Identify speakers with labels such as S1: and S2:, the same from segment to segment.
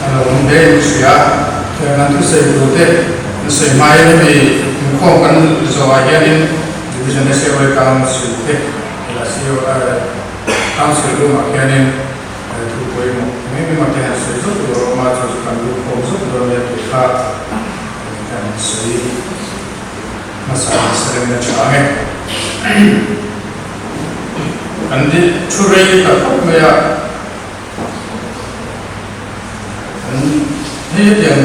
S1: A lo awm hle in hria. Kan thusawi turte an sawi hmain hemi inkhawm kan zawhah hianin Division SAOA Council te la Council room ah hianin thu pawimawh eng eng emaw te han sawi zauh tur a awm a, chu chu kan lut khawm zauh dawn nia tih kha kan sawi hmasa nasa reng a tha ang e. Kan thu rei ta khawp mai a. Hei hetiang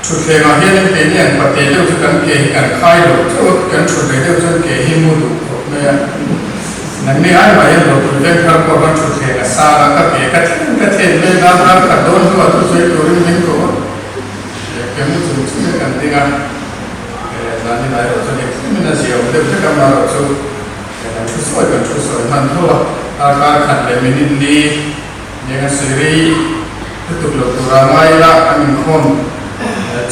S1: thutthlengah hianin keini an pate deuh chu kan ke hi kan khai lo chauh a, kan thut ve deuh chuan ke hi mu duh khawp mai a. Nangni ai mah hian Ropui Vengthar pawh khan thutthleng a sang a, ka ke ka thleng ka thlen mai a, dar khat dawn hnuah thusawi turin min ko a, ke mu chung chungin kan ding a, zanin ai erawh chuan engkim in a zia awm deuh vek a, amaherawhchu Kan thu sawi kan thu sawi hman tho a, darkar khat leh minute li neng a sawi rei lutuk lo tura ngai ila kan inkhawm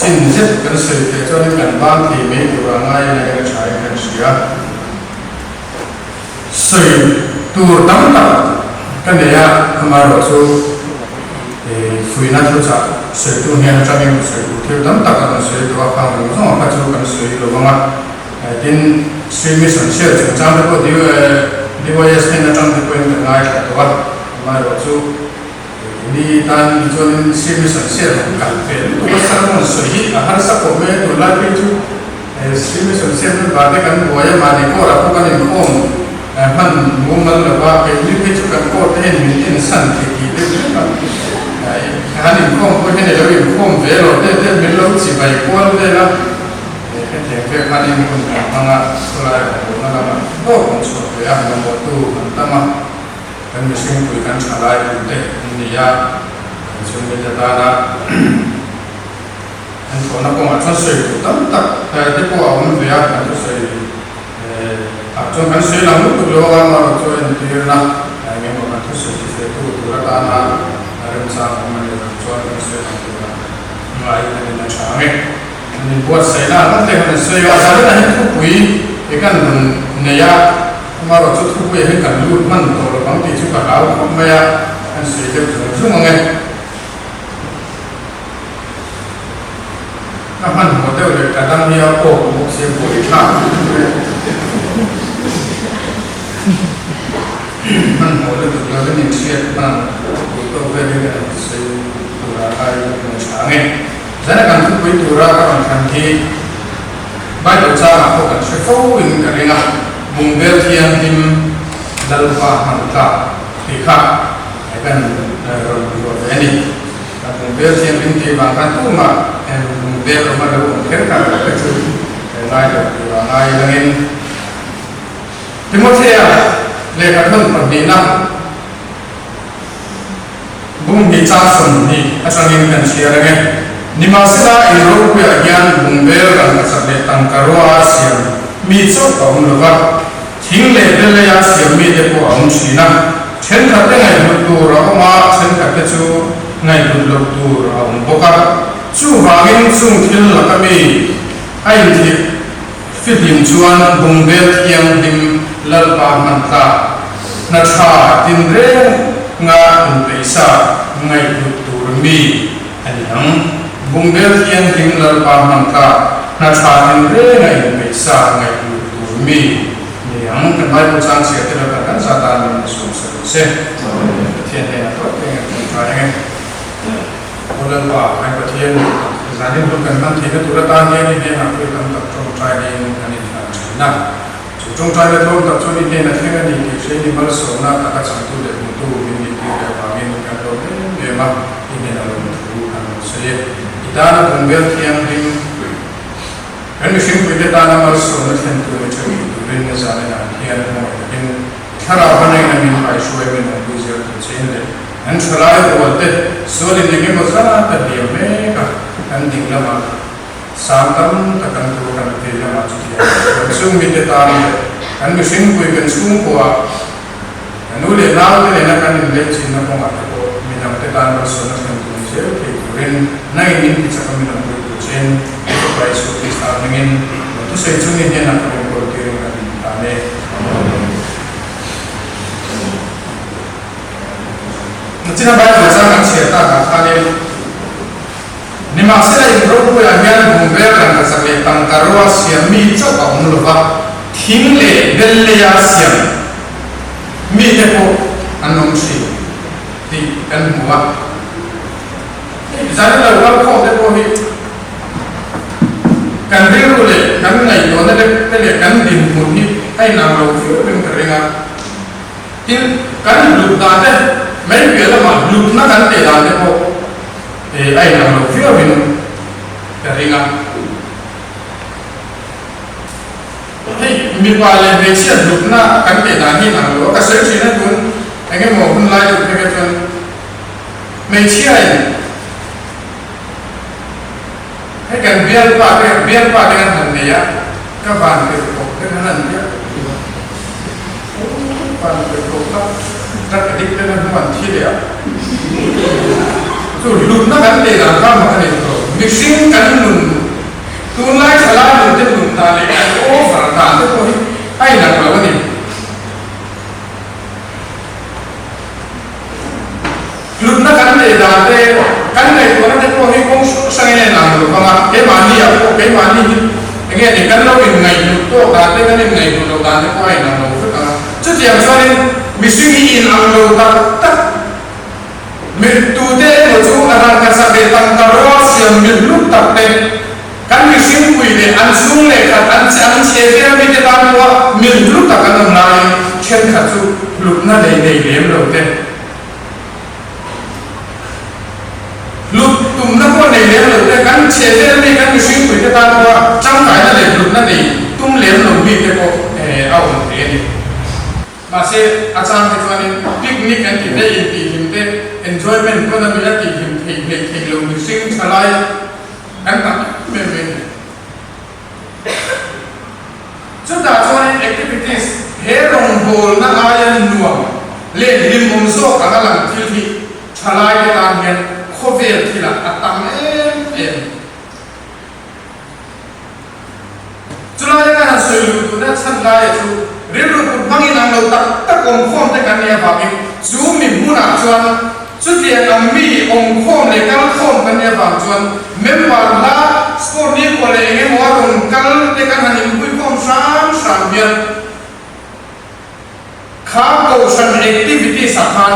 S1: chin zet kan sawi theih chuanin kan ban thei mai tura ngai ila eng a tha in kan hria. Sawi tur tam tak ka nei a, amaherawh chu fuihna thuchah sawitu hnen atangin sawi tur thil tam tak a rawn sawi tawh a, khang zawng zawng kha chu kan sawi lo vang a. Tin, Sri Mission Share chungchang te pawh DYS hnen atang te pawhin kan ngaithla tawh a, amaherawh chu ni tan hi chuanin Sri Mission Share han kal ve lutuk a, sermon sawi hi a harsa khawp mai a, tunlai phei chu Sri Mission Share member te kan buai a, mahni court ah pawh kan inkhawm hman mumal lo va, keini phei chu kan court te hian min ensan thei tih deuh vek a, han inkhawm pawh hian i lo inkhawm ve lo te te min lo chibai kual vel a. Hetiang vek khanin hun kan hmang a, khawlai rawngbawlna lamah dawt kan chhuah ve a, mamawhtu kan tam a, kan mihringpui kan tha lai tute an ni a, kan chhungmite tana an thawhna kawngah chuan sawi tur tam tak te pawh a awm ve a, kan thusawi ah chuan kan sawi lang lutuk lo a, amaherawhchu a entirna eng emaw kan thusawi ti ve tu tur atana remchang awm a nih loh chuan kan sawi lang tur a ngai a ni na tha ang e. An inbuatsaihna an awm hlek an sawi a, zanin ah hian thupui hi kan rawn nei a, amaherawh chu thupui ah hian kan lut hman tawh lo ang tih chu ka hlau khawp mai a, kan sawi deuh zung zung ang e. Ka hmanhmawh deuh leh ka dang hi a awk bawk sia buai thlak mai a. Hmanhmawh lutuk lovin inhriat hman duh tawk velin kan insawi tur ah kai kan tha ang e. Zana kan thupui tura ka rawn thlan hi Bible changah pawh kan hre fo in ka ring a, Bungbel Thianghlim Lalpa hman tlak tih kha kan rawn ruah ve a ni. Bungbel Thianghlim tih vang khan tumah Bungbel awm a lo awm kher kha ka chu ngai lo tura ngai langin Timothea lehkha thawn pahnihna Bunghnih chang 20 atangin kan chhiar ang e. Nimahsela, in ropuiah hian bungbel rangkachak leh tangka rua a siam mi chauh a awm lo va, thing leh beleia siam mite pawh a awm thin a. Thenkhatte ngaihhlut tur a awm a, thenkhatte chu ngaihhlut loh tur a awm bawk a. Chuvangin chung thil laka mi a inthih fihlim chuan bungbel thianghlim Lalpa hman tlak hna tha tinrenga inpeihsa ngaihhlut tur mi a ni ang. Bungbel thianghlim Lalpa hman tlak hna tha tinrenga inpeihsa ngaihhlut tur mi a ni ang. Kan Bible chang chhiar te Lalpan kan zat a min sawm sa duh se. Pathian hnenah tawk te kan tawngtai ang e. Aw Lalpa, kan Pathian, zanin hun kan hman theihna tur atan hian i hnenah pawh i tam tak tawngtainin kan inhlan thin a. Chu tawngtaina tlawm tak chuan i hnena thleng a ni tih hrein i malsawmna taka changtu leh hmutu min nih tir leh avangin kan lawm em em a, i hnena lawmthu kan rawn sawi e. I tana bungbel thianghlim, kan mihringpuite tana malsawmna thlentu ni theuh tih turin zaninah hian hmangaih takin Thlarau hmangaihna min kaihruai min awmpui zel tur che in leh kan thalai rual te sualin eng emaw zat a hliam mek a, kan ding lamah sang tam tak kan tur kan vei lamah chutiang kan chhungmite tan leh kan mihringpui kan chhungkua kan nu leh nau te nena kan inleichinna kawngah te pawh midang te tan malsawmna thlen tur ni zel thei turin nangin min tichak a min awmpui tur che in i Fapa Isua Krista hmingin kan thusawi chungin hnenah kan inkawl tirin kan intan e. Nachina Bible chang kan chhiar tak Nimahsela in ropuiah hian bungbel rangkachak leh tangkarua siam mi chauh a awm lova, thing leh belleia siam mite pawh an awm thin tih kan hmu a. Hei zan lo kal khawm te pawh hi kan rilru leh kan ngaihtuahna te leh kan dinhmun hi a inang lo viau in ka ring a. Tin, kan hlut dan te mai piah lamah hlutna kan teh dan te pawh a inang lo viau in ka ring a. Hei mipa leh hmeichhia hlutna kan teh dan hi inang lo a, ka sawi thin a tun eng emaw hun lai deuh phei kha chuan hmeichhia in hei kan bialpa te bialpa te kan han nei a, ka van tirh tawh te khan an biak thin a, aww van tirh tawh tak drug addict te khan hmuh an thi leh a, chu hlutna kan teh dan kha mak a ni tawh, mihring kan nun tunlai thalai nun te nun dan leh kan over dan te pawh hi a inang lo a ni. Hlutna kan neih dan te, kan ngaihtuahna te pawh hi kawng hrang hrangin a inang lo vang a, keimahni-ah pawh keimahni hi eng nge ni kan lo inngaihhlut tawk dan te, kan inngaihhlut loh dan te pawh a inang lo vek ang a. Chutiang chuanin mihring hi inang lo tak tak mittute emaw chu a rangkachak leh tangka rual siam mi hlut tak te, kan mihringpui leh an chhung leh khat an an chhe vel mite tan pawha mi hlu tak an awm laiin thenkhat chu hlutna nei nei lem lo te, Hlut tumna pawh nei lem lo te, kan chhe vel mi kan mihringpui te tan pawha tangkaina leh hlutna nei tum lem lo mi te pawh a awm thei a ni. Mahse, a chang te chuanin picnic an tih te, intihhlim te, enjoyment pawn a mi a tihhlim theih hleih theih lo mihring thalai kan tam em em mai a ni. Chutah chuanin activities he rawngbawlna aia nuam leh hlimawm zawk anga lang thil hi thalaite tan hian khawvel thilah a tam em em. Chulai anga han sawi luh duhna chhan laia chu rilru kut hmangin ang lo tak tak awmkhawm te kan nih avangin chu mi hmunah chuan Chutiang ang mi awmkhawm leh kalkhawm kan nih avang chuan member hla sport nikhua leh eng emaw a rawn kal te kan han inpuikhawm hram hram hian kha kohhran activities ah khan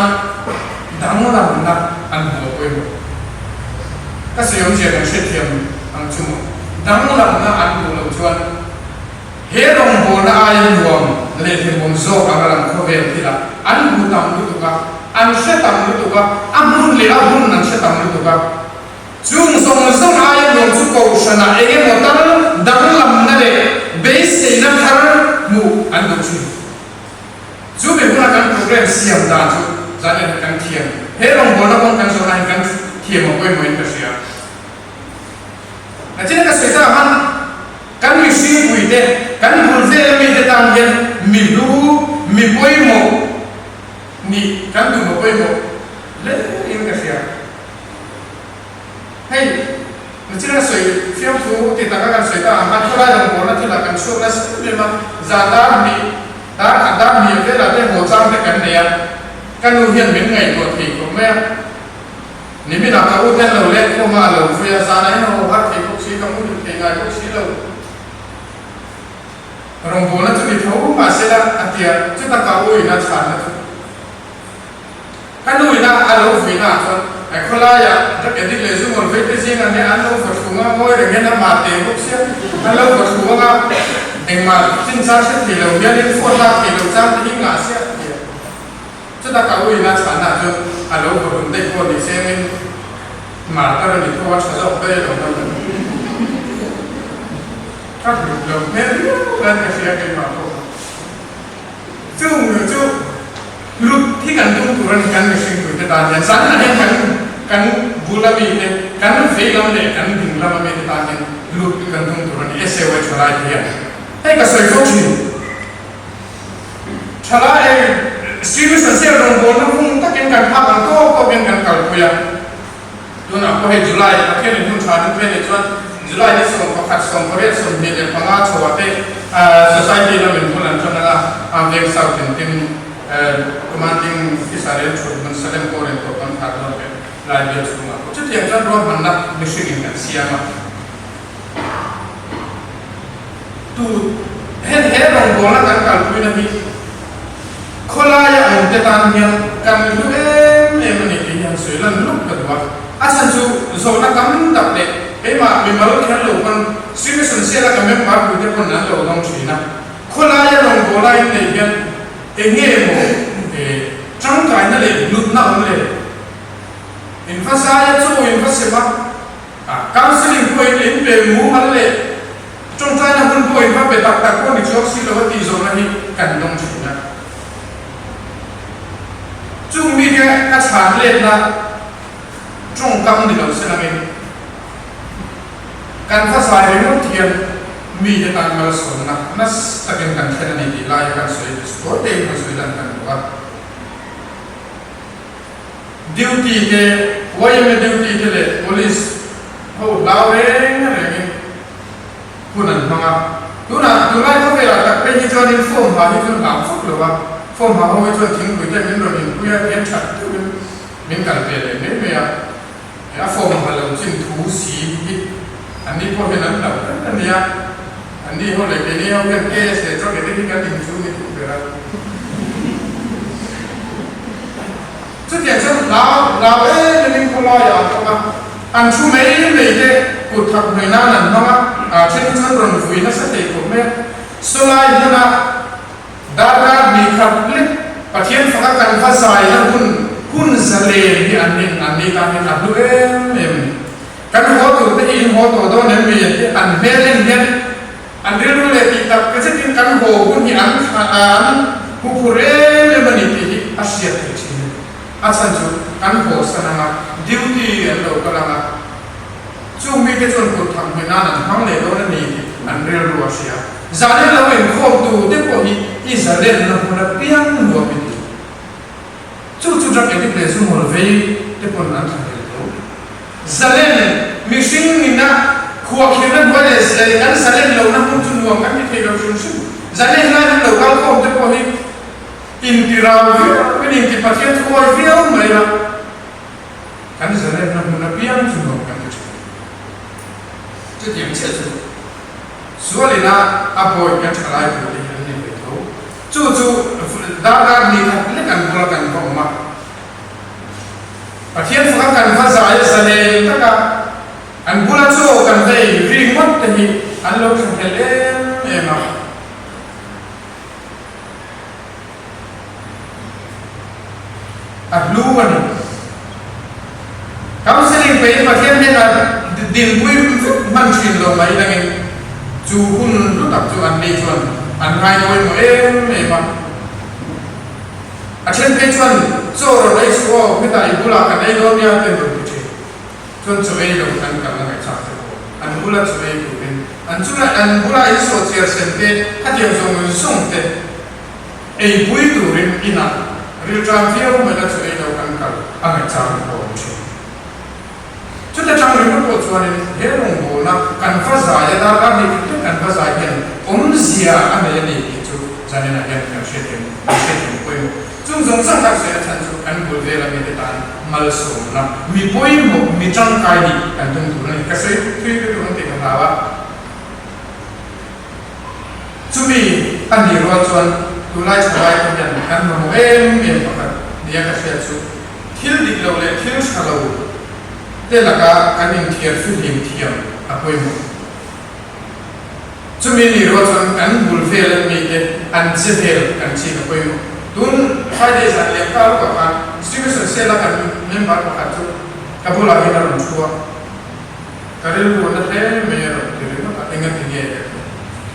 S1: danglamna an hmu a pawimawh. Ka sawi awmzia kan hrethiam ang chu maw? Danglamna an hmuh loh chuan He rawngbawlna aia nuam leh hlimawm zawk anga lang khawvel thilah an hmu tam lutuk a, an hre tam lutuk a, a hmun leh a hun an hre tam lutuk a. Chung zawng zawng aia nuam chu kohhranah eng emaw tal danglamna leh beiseina thar hmuh an duh thin. Chu mi huna kan program siam dan chu zan kan thiam. He rawngbawlna kawng kan zawhna hi kan thiam a pawimawhin ka hria. Nachina ka sawi tak khan kan mihringpui te, kan bul vela mite tan hian mi hlu, mi pawimawh nih kan duh maw pawimawh hle in ka hria. Hei, nachina ka sawi fiamthu ti taka kan sawi tak ang khan khawlai rawngbawlna thilah kan chhuak nasa em em a, zan dar hnih, dar khat dar hnih velah te haw chang te kan nei a, ka nu hian min ngaihtuah thei khawp mai a. Niminah ka u ten lo leng khawm a, a lo vui a, zanah hian a haw har thei bawk si, ka mu duh thei ngai bawk si lo. Rawngbawlna chu ni tho mahse la, a ti a, chuta ka u in a chhanna chu ka nu in a a lo vui naah chuan ai khawlaiah drug addict leh zu ngawl vei te zingah hian an lo vaw thlung a, ngawi reng hian a mah teh bawk sia, an lo vaw thlung anga engmah chinchang hre thei lo hianin phone lak thei lo chang te hi ngah sia a ti a. Chuta ka u ina chhanna chu a lo vaw dun daih pawh ni sengin martar a ni tho a, tha zawk daih a lo dam a ni. Ka hlut lo hmel viau khan ka hria keimah pawh kha. Chung chu hlut hi kan tum tur a ni kan mihring puite tan hian zanah hian kan kan bula mite kan vei lam leh kan ding lama mite tan hian hlut kan tum tur a ni SAY thalai te hian hei ka sawi fo thin. Thalai Sri Sasel rawngbawlna hung takin kan hak ang tawk tawkin kan kalpui a. Tunah pawh hei July Pathian in hun tha deuh ve nih chuan July ni 11, 18, 25 chhoah te Society lamin hun an tan anga a veng South in tin Commanding Officer in thut hmun Salem pawh rawn tawp an thar dawn ve. Lai bial chhungah pawh chutiang chuan ruahmanna mihringin kan siam a. Tu hen he rawngbawlna kan kalpuina hi khawlaia awmte tan hian kan hlu em em a ni tih hi han sawi lan luk ka duh a. A chhan chu zawhna tam tak leh keimah mimal kher lo pawn Sri Mission Siala ka member puite pawn an lo dawng thin a. Khawlaia rawngbawla in neih hian eng nge maw tangkaina leh hlutna awm le? In va zai a, chaw in va sem a, counselling pawhin in pe mumal leh tawngtaina hun pawh in va pe tak tak pawh ni chuang si lo a tih zawhna hi kan dawng thin a. Chung mite ka chhan letna tawngkam ni lo se langin kan va zai ringawt hian mite tan malsawnna nasa takin kan thlen a ni tih laia kan sawi tawi tein kan sawi lan kan duh a. Duty te, yma duty te leh police ho hlau reng rengin hun an hmang a. Tunah, tunlai khawvelah tak phei hi chuanin form ha hi chu an hlau fak lo a, form ha ho hi chuan thingpui te min rawn inpui a, hian that deuhin min kal ve leh mai mai a. A form ha lo chin thu si hi anni pawh hian an hlau reng a nia. Anni ho leh keini ho hian KS leh drug addict hi kan inchu ni thu ber a. Chutiang chuan hlau hlau em em in khawlaiah an awm a, an thu mai mai te kut thak hnuai nan an hmang a, a then hi chuan rawn vui nasa thei khawp mai a. Sawlai hmuna darkar hnih khat lek Pathian faka kan va zaina hun hun zalen hi an nin an ni tan hian a hlu em em a ni. Kan haw tur te hi in haw tawh dawn em mi an ti an hmel en hian An rilru leh tih tak zetin kan haw hun hi an an huphur em em a ni tih hi a hriat theih thin a ni. A chhan chu kan haw san anga duty an lo kal anga chung mite chuan kut tham hmeh nan an hmang leh dawn a ni tih an rilru a hria. Zalen lo inkhawm tu te pawh hi i zalenna hmun apiang nuam i ti. Chu chu drug addict leh zu ngawl vei te pawn an thlahlel tho. Zalen, mihring nihna, khuahkhirhna hnuai leh zalen kan zalen lohna hmun chu nuam kan ti thei lo hrim hrim. Zalen lai hmun lo kal khawm te pawh hi inti rau viau in inti Pathian thu awi viau mai la, kan zalenna hmun apiang chu nuam kan ti thin. Chutiang chiah chu sualina a bawi kan tha lai tur te hi an ni ve tho. Chu chu darkar hnih khat lek an bula kan va awm a. Pathian faka kan va zai a zalen taka an bula chaw kan va ei ri ngawt te hi an lo thlahlel em em a. A hlu a ni. Counselling peiin Pathian hnenah dinpui vek hman thin lo mai dangin chu hun hlu tak chu an ni chuan an ngai pawimawh em em a. A then phei chuan chaw rawn ei suh aw, hetah i bulah kan ei dawn nia te an rawn ti thin. Chuan chaw ei lo kan kal a ngaihchak te pawh an bula chaw ei turin an chula an bula in sawhchiar sen te khatiang zawng zawng te ei pui turin inah rilṭam viau mai la chaw ei lo kan kal a ngaihchak te pawh a awm thin. Chuta tang ringawt pawh chuanin he rawngbawlna kan va zai a, darkar hnih khat lek kan va zai hian awmzia a nei a ni tih chu zaninah hian kan hriat em, kan hriat em pawimawh. Chung zawng zawng kan sawi a chhan chu kan bul vela mite tan malsawmna, mi pawimawh, mi tangkai nih kan tum tur a ni. Ka sawi thui lutuk ang tih ka hlau a. Chumi a nih rual chuan tunlai thalai te hian kan mamawh em em pakhat nia ka hriat chu, Thil dik lo leh thil tha lo te laka kan inthiar fihlim thiam a pawimawh. Chumi ni rual chuan kan bul vel an mite an che vel kan chik a pawimawh. Tun Friday zan liam ta lawkah khan Distribution Cell a kan member pakhat chu ka bulah hian a rawn thu a, ka rilru a na hle mai a rawn ti ringawt a, engati nge ka ti.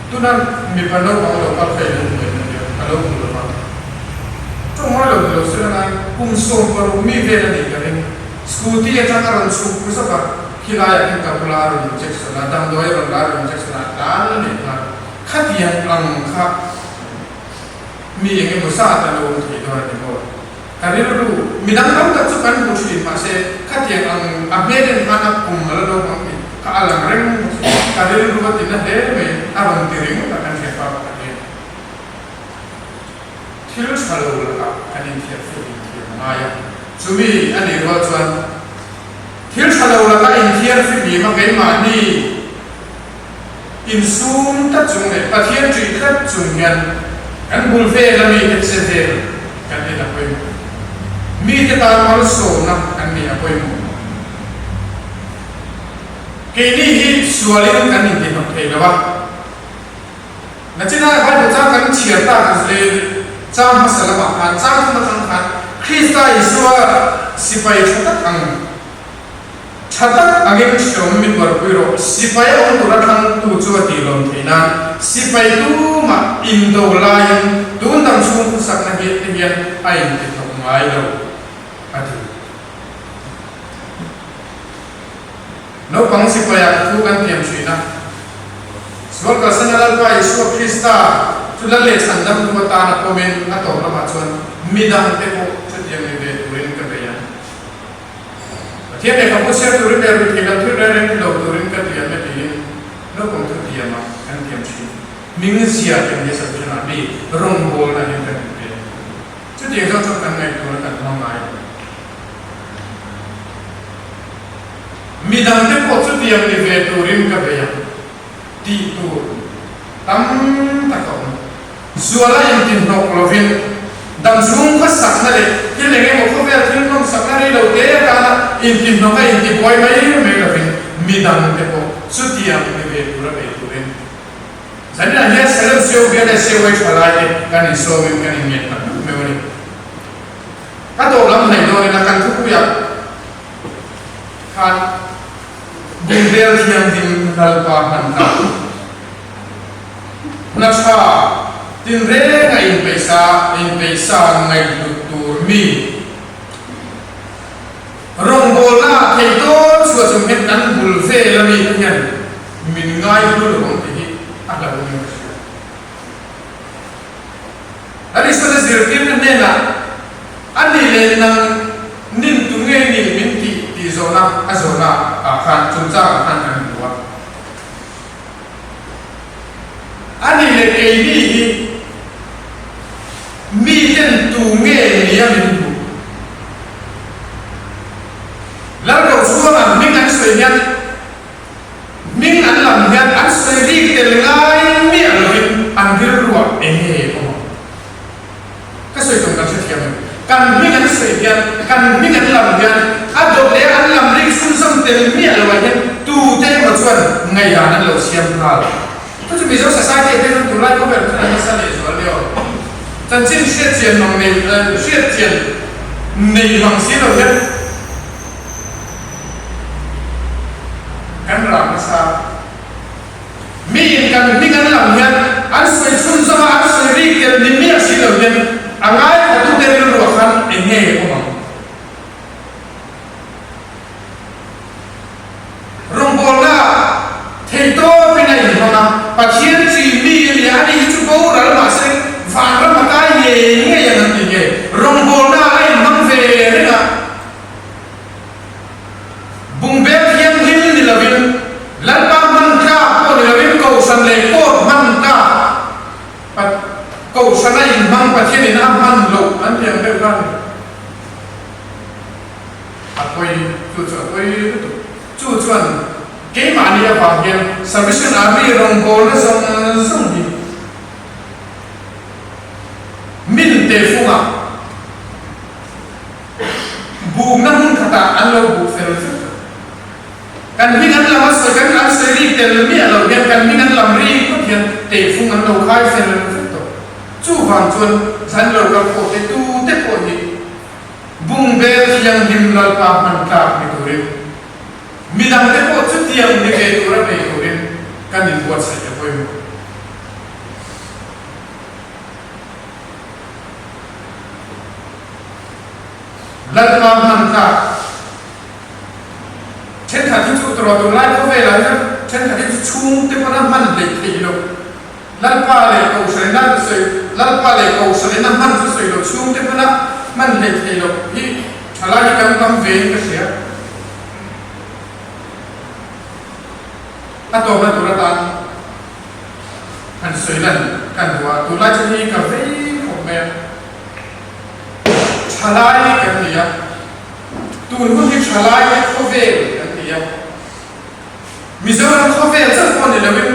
S1: Tuna mipa naupang lo kal kha i lo hmu em a tia, ka lo hmu lo va. Tawng ngai lo ni lo se langai kum 60 mi vel a nih ka ring. Scooty atang a rawn chhuk pu zawk a, khilaiah khan ka bula a rawn injection a, damdawi a rawn la a rawn injection a, a tlan leh nghal. Khatiang ang kha mi eng emaw zat a lo awm thei dawn a ni maw? Ka rilru, mi dang tam tak chu kan hmu thin, mahse khatiang ang a hmel en khan a kum a la naupang tih kha a lang reng bawk si. Ka rilru a ti na hle mai, a rawn ti ringawt a kan hriat pa pakhat hian. Thil tha lo lakah kan inthiam fih inthiam a ngai a, chumi a nih rual chuan. Thil tha lo laka inthiar fihlim a keimahni insum tlat chung leh Pathian ṭih tlat chung hian kan bul vela mite che vel kan en a pawimawh. Mite tan malsawmna kan nih a pawimawh. Keini hi sualin kan intihnawk thei lo a. Nachina Bible chang kan chhiar tak ang zle chang hmasa lamah khan chang thum atang khan Krista Isua sipai tha tak ang tha tak angin hreawm mi tuarpui rawh sipai a awm tura thlangtu chu a tih lawm theih nan sipai tumah indo laiin tun dang chhung khawsakna hi te hian a intihnawk ngai lo a ti. Naupang sipaiah thu kan tiam thin a. Sual kalsana Lalpa Isua Krista chu lal leh chhandamtu atana pawmin a tawp lamah chuan midangte pawh chutiang ni ve turin ka bei ang. Pathian lehkhabu chhiar turin leh ruihtheih lam thil reng reng ti lo turin ka tiam e tiin naupang thu tiamah kan tiam thin. Hming zia kan nia Salvation Army rawngbawlna hian kan inpe. Chutiang zawng chuan kan ngaihtuahna kan hmang ngai lo. Midangte pawh chutiang ni ve turin ka bei ang tih tur tam tak a awm. Zuala intinhnawk lovin damchhung khawsakna leh thil eng emaw khawvel thil nawmsakna rei lo te atana intinhnawk a intibuai mai mai lovin midangte pawh chutiang ni ve tura bei turin zaninah hian Salem Siau bial leh Siauai thalaite kan insawmin kan inngen tak meuh meuh a ni. Ka tawp lam hnaih dawn ila kan thupuiah khan Bungbel Thianghlim Lalpa hman ta hna tha tinreng a inpeihsa inpeihsa ngaihhlut tur mi rawngbawlna ah theih dawn chhuah chung hian kan bul vel ami te hian min ngaihlu lo ang tih hi a hlauhawm in ka hria. An Isuan a zirtirna hnenah, A nih leh nang nin tu nge nih min tih tih zawhna a zawhna ah khan chungchang ah khan kan hmu a. A nih leh keini hi miten tu nge nia min hmuh? Lalrochhuanga'n hming an sawi hian Hming an lam hian an sawi rik tel ngai miah lovin an rilruah eng nge awm ang? Ka sawi tum kan hrethiam em? Kan hming an sawi hian, kan hming an lam hian a dawt leh an lam rik chhunzawm tel miah lovah hian tute emaw chuan ngaihdan an lo siam nghal. Chu chu Mizo Society ah te chuan tunlai khawvel chuan an nasa lehzual leh aw. Chanchin hriatchian mang nei, hriatchian nei mang si lo hian, Kan ram nasa. Miin kan hming an lam hian an sawi chhunzawm a, an sawi rik tel ni miah si lo hian a ngaithlatute rilruah khan eng nge awm ang? Rawngbawlna theihtawpin a inhmang a, Pathian chi mi a ni a, ani hi chu boral mahse vanram a kai ngei ngei ang an ti nge? Rawngbawlna a inhmang ve reng a. Bungbel thianghlim ni lovin, Lalpa hman tlak pawh ni lovin Kohhran leh court hman tlak Kohhran a inhmang Pathianin a hman loh an ti ang deuh kha a ni. A pawi, chu chu a pawi lutuk. Chu chuan keimahni avang hian Salvation Army rawngbawlna zawng zawng hi min tehfungah Bukna hmun khatah an lo buk fel vek a. Kan hming an lam a sawi, kan an sawi rik tel miah lo hian kan hming an lam rik ngawt hian tehfung an lo khai fel vek tawh. Chuvang chuan zan lo kal pawh te tu te pawh hi bungbel thianghlim Lalpa hman tlak ni turin midang te pawh chutiang ni ve tura bei turin kan inbuatsaih a pawimawh. Lalpa hman tlak thenkhat hi chu tawrh tunlai khawvelah hian thenkhat hi chu chhungte pawn a hman hleih theih loh. Lalpa leh Kohhran a sawi Lalpa leh Kohhran in a hman chu sawi loh chhungte pawn a hman hleih theih loh hi thalai hi kan tam ve in ka hria. A tawpna tur atan han sawi lan kan duh a, tunlai chu hei ka vei khawp mai a. Thalai kan ni a, tu Tun hun hi thalaite khawvel kan ti a. Mizoram khawvel chauh pawh ni loin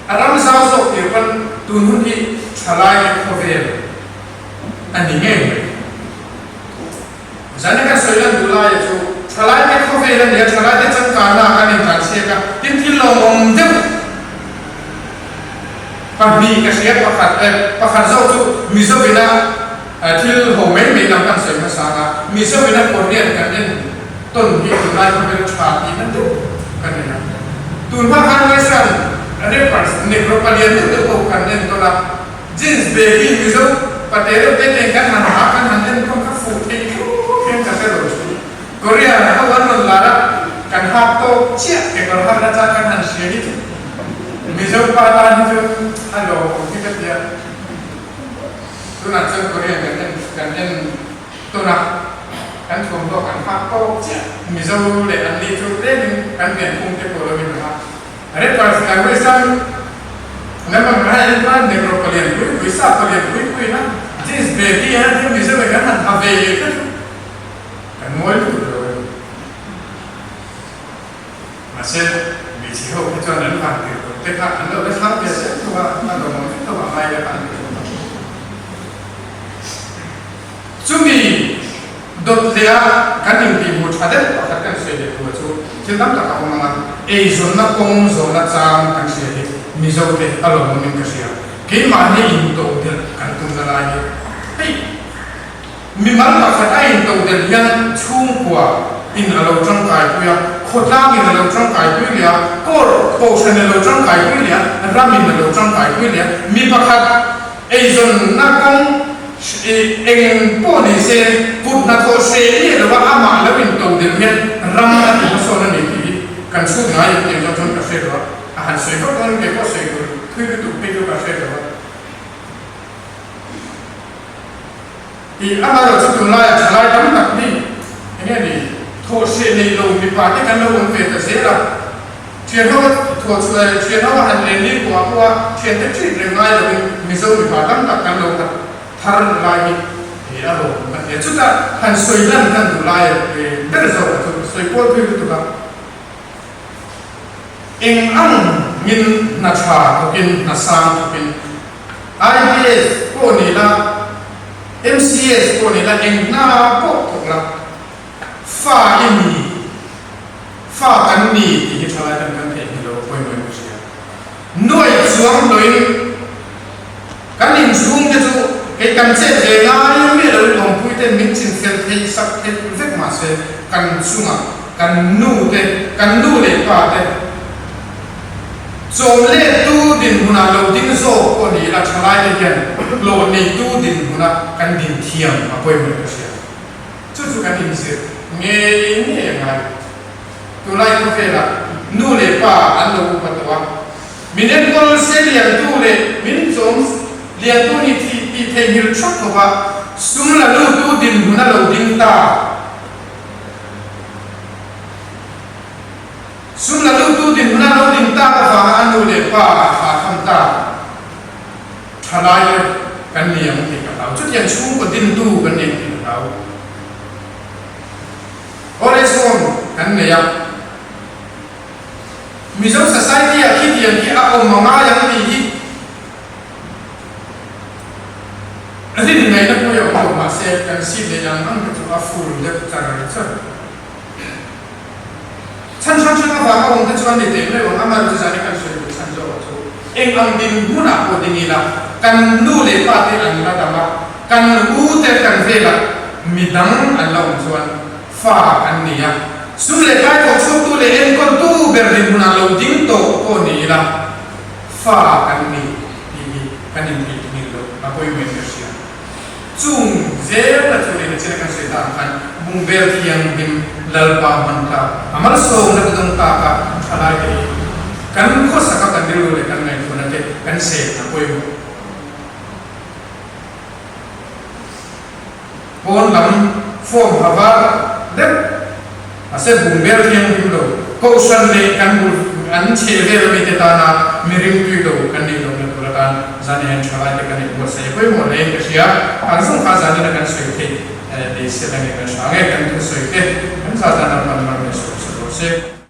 S1: a ram zau zawk tir pawn tun hun hi thalaite khawvel a ni ngei mai. Zan kan sawi lan duh laia chu thalaite khawvel a ni a, thalaite changkanna kan intlanchhiak a, tin thil lawmawm deuh pahnih ka hria pakhat eh pakhat zawk chu Mizo ina thil ho mai mai lam kan sawi hmasa ang a, Mizo ina Korean kan en tawn hi tunlai khawvel tha tihna deuh kan en a, tun hma khan Western rappers Negro palian deuh deuh pawh kan en tawn a. Jeans baggy Mizo pate deuh te nen kan han ha kan han enkawl kha fuh theih thlawt hian ka hre lo thin. Korea ho an rawn lar a, kan hak tawk chiah kekawr hak na chang kan han hria hi chu Mizo pa tan hi chu a lawmawm hi ka tia. Tunah chuan Korean kan en kan en tawn a, kan thuamhnaw kan hak tawk chiah Mizo leh an ni chu tlemin kan pianphung te pawh lo in ang a. Rappers kan Western lamah kan han en chuan Negro palian pui pui, sap palian pui pui na jeans baggy an thil Mizo in kan han ha ve leh kha chu kan ngawi lutuk lo a ni. Mahse hmeichhe ho kha chuan an van tir tur te kha an lo la thlang ve zel tho a, a lawmawm vek tho a ngai la kha an ti tho a. Chumi dawt leh a kan intihhmuh tha deuh pakhat kan sawi leh tur chu thil tam tak a awm ang a, eizawnna kawng zawhna chang kan hria hi Mizote a lawmawmin ka hria. Keimahni intodelh kan tumna lai hi hei mimal pakhat a intodelh hian chhungkua in a lo tangkaipui a, khawtlang in a lo tangkaipui leh a, court kohhran a lo tangkaipui leh a, ram in a lo tangkaipui leh a, mi pakhat Eizawnna kawng eng pawh ni se, kut hnathawh hreh miah lova amah lo intodelh hian ram a ti hmasawn a ni tih hi kan chhut ngai em tih zawng chuan ka hre lo a, a han sawi vak dawn kei pawh sawi tur thui lutuk phei chu ka hre lo a. Tih amaherawh chu tunlaiah thalai tam tak hi eng nge ni thawh hreh nei lo mipa te kan lo awm ve ta zel a. Thian ho a thuah chu e, thian ho a han len ni kuah pawh a thian te treat reng ngai lovin Mizo mipa tam tak kan lo khat thar lai hi he a lawm kan ti a, chutah han sawi lan kan duh lai ber zawk a chu sawi pawl thui lutuk a, eng ang min hna tha thawkin hna sang thawkin IPS pawh ni la, MCS pawh ni la eng hna pawh thawk la fa i ni. Fa kan ni tih hi thalai kan kan theih hni lo pawimawhin ka hria. Nuai chuang loin kan inchhung te chu kei kan chet ve ngai miah loin awmpui ten min chin fel theih sak theih vek mahse kan chungah kan nu te kan nu leh pa te chawm lettu dinhmunah lo ding zawk pawh ni ila thalai te hian hlawh neitu dinhmuna kan din thiam a pawimawhin ka hria. Chu chu kan inzir ngei ngei a ngai. Tunlai khawvelah nu leh pa an lo upa tawh a, min enkawl se liantu leh min chawm liantu nih thih tih theihnghilh thap khawp a, sum la lutu dinhmun a lo ding ta. Sum la lutu dinhmun a lo ding tak avanga a nu leh pa a thlah tham ta. Thalai te kan ni ang tih ka hlau. Chutiang chhungkaw dintu kan ni ang tih ka hlau. Old age home kan nei a. Mizo society ah khitiang khi a awm a ngai ang tih hi rin ngaihna pawh hi a awm lo mahse kan seat leh ang ang te chu a full deuh char char. Chhan hrang hrang avanga awm te chuan ni teh meuh ang, amaherawhchu zan hi kan sawi duh chhan zawk chu eng ang dinhmunah pawh ding ila kan nu leh pa te an la dam a, kan u te kan velah midang an la awm chuan fa kan ni a, sum leh pai thawk chhuaktu leh enkawltu ber dinhmunah lo ding tawh pawh ni ila fa kan ni tih hi kan intheihnghilh loh a pawimawhin ka hria. Chung zel a chu leh chin a kan sawi tak ang khan bungbel thianghlim Lalpa hman tlak a malsawmna te dawng tak a thalai te hi kan khawsak a kan rilru leh kan ngaihtuahna te kan seh a pawimawh. Pawn lam form ha var deuh mahse bungbel thianghlim lo kohhran leh kan bul an chheh vel ami te tana mi ringtui lo kan nih lohna tur atan zan hian thalai te kan inbuatsaih a pawimawh hle in ka hria. Kan zung kha zanin a kan sawi theih. Nei se la nge kan hra nge kan thusawi te kan za tan a pan mar mai sawm sa rawh se.